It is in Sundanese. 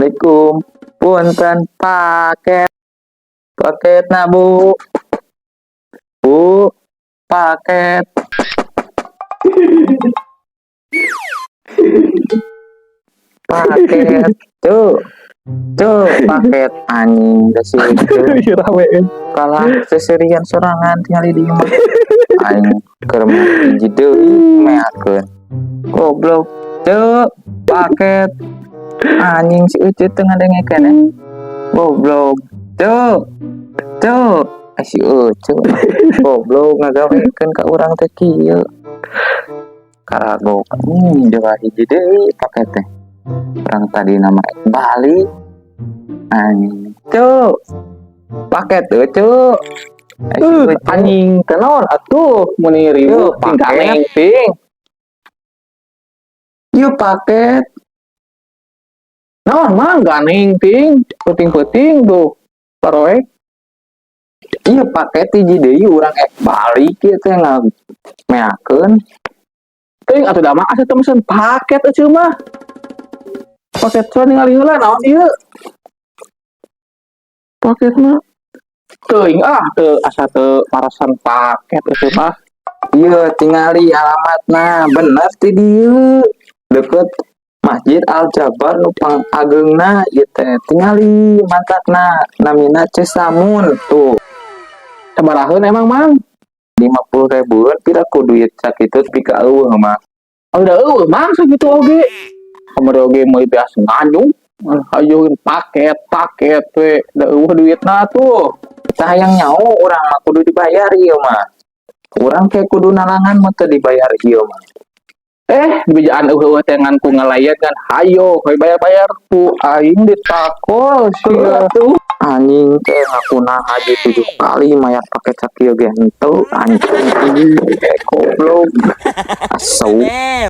Assalamualaikum. Punten, paket. Paket na, Bu. Bu, paket. Paket. Tuh. Tuh, paket, anjing da si itu. Rame. Kalah seserian sorangan tinggal di imah. Aing keur mah hiji deui meakeun. Goblok. Tuh, paket. Anjing, si Ucu teu ngadengekeun ya. Goblok. Tuh. Tuh. Eh, si Ucu goblok ngagawekeun ka urang teh kieu. Karagok. Coba hiji deui paket teh. Urang tadi nama balik. Anjing. Tuh. Paket tuh, Cu. Eh, si Ucu. Anjing, kenaon atuh muni riweuh. Yuk, paket. Tinggal ting. Yuk, paket. Naon, Mang, ganeng ting, peuting-peuting tuh. Paroek. Iya, paket hiji deui, urang balik ieu teh ngameakeun. Ting atuh da mah asa teu mesen paket eceu mah. Paket coba ningali heula, naon ieu? Paket mah. Teuing ah, teu asa teu marasan paket eceu mah. Iya, tingali alamatna bener ti dieu. Deket Masjid Al Jabar nu pangageungna ieu teh. Tingali mantakna namina Cesamun tuh. Sabaraheun emang, Mang? 50 ribuan, pira ku duit sakitu pika eueuh mah. Oh, udah eueuh, Mang, sakitu oge. Kamari oge meuli beas nganyung. Hayoh paket paket we, da eueuh duitna tuh. Tah, hayang nyaho urang mah kudu dibayar ieu mah. Urang kayak kudu nalangan mah teu dibayar ieu mah. Eh, dibejaan eueuh teh ngan ku ngalayan kan hayo we bayar-bayar ku aing ditakol sia. Tuh anjing teh ngakuna haji tujuh kali mayar paket sakieu ge henteu, anjing, goblok. Asau.